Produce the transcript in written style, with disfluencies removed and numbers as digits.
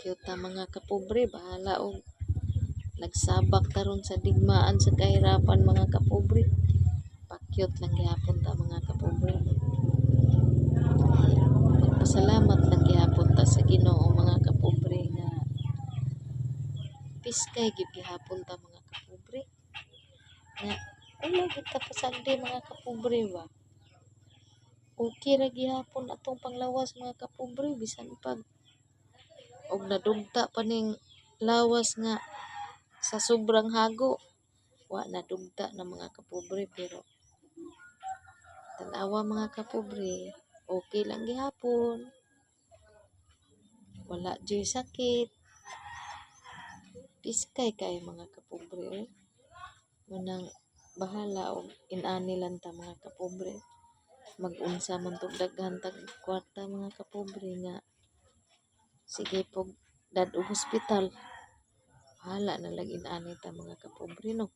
Pakyut ta, mga kapobre. Bahala og nagsabak ta ron sa digmaan sa kahirapan, mga kapobre. Pakyut lang gihapon ta, mga kapobre. Magpasalamat lang gihapon ta sa Ginoo, mga kapobre, nga piskay gyud gihapon ta, mga kapobre. Nga wala gyud ta pasagdi, mga kapobre ba. Okay ra gihapon atong panglawas, mga kapobre, bisan pag og nadugta pa ning lawas nga sa sobrang hago. Wa nadugta na, mga kapobre, pero tan-awa, mga kapobre, okay lang gihapon. Wala juy sakit. Piskay kaayo, mga kapobre, oy. Munang bahala og inani lang ta, mga kapobre. Mag-unsa man tog daghan tag kwarta, mga kapobre, nga sige pog dad-og hospital. Bahala na lag inani ta, mga kapobre, no.